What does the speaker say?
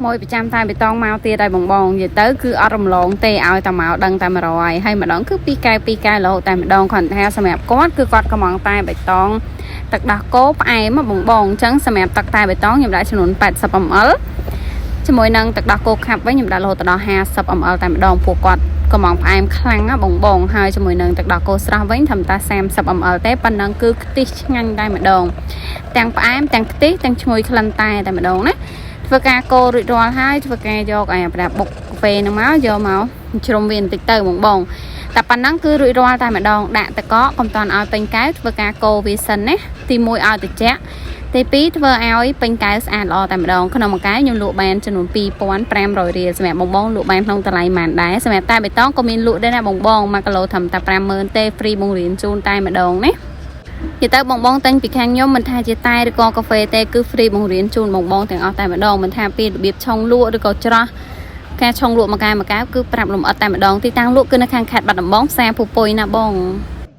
មួយប្រចាំតែបៃតងមកទៀតហើយបងបងនិយាយទៅគឺអត់រំលងទេឲ្យតែមកដឹងតែ100ហើយម្ដងគឺ2កែវ2កែវរហូតតែម្ដងគ្រាន់តែថាសម្រាប់គាត់គឺគាត់កំងតែបៃតងទឹកដោះគោផ្អែមបងបងអញ្ចឹងសម្រាប់ទឹកតែបៃតងខ្ញុំដាក់ចំនួន80 ml ជាមួយនឹងទឹកដោះគោខាប់វិញខ្ញុំដាក់រហូតដល់50 ml តែម្ដងពួកគាត់កំងផ្អែមខ្លាំងណាបងបងហើយជាមួយនឹងទឹកដោះគោស្រស់វិញត្រឹមតែ30 ml ទេប៉ុណ្ណឹងគឺខ្ទិះឆ្ងាញ់តែម្ដងទាំងផ្អែមទាំងខ្ទិះទាំងឈ្ងុយក្លិនតែតែម្ដងណាធ្វើការកូររួចរាល់ហើយធ្វើការយកអាប្រដាបុកកាហ្វេហ្នឹងមកយកមកជ្រុំវាបន្តិចទៅបងបងតែប៉ុណ្ណឹងគឺរួចរាល់តែម្ដងដាក់តកកកុំតន់ឲ្យពេញកែវធ្វើការកូរវាសិនណាទី1ឲ្យត្រជាក់ទី2ធ្វើឲ្យពេញកែវស្អាតល្អតែម្ដងក្នុងមួយកែវខ្ញុំលក់បានចំនួន2500រៀលសម្រាប់បងបងលក់បានក្នុងតម្លៃប៉ុន្មានដែរសម្រាប់តែបៃតងក៏មានលក់ដែរណាបងបង1គីឡូត្រឹមតែ50000ទេ free បង្រៀនជូនតែម្ដងណានិយាយទៅបងបងទិញពីខាងខ្ញុំមិនថាជាតែឬក៏កាហ្វេទេគឺ free បង្រៀនជូនបងបងទាំងអស់តែម្ដងមិនថាពីរបៀបឆុងលក់ឬក៏ច្រោះការឆុងលក់មួយកែវមួយកែវគឺប្រាប់លម្អិតតែម្ដងទីតាំងលក់គឺនៅខាងខេត្តបាត់ដំបងផ្សារភូពុយណាបង។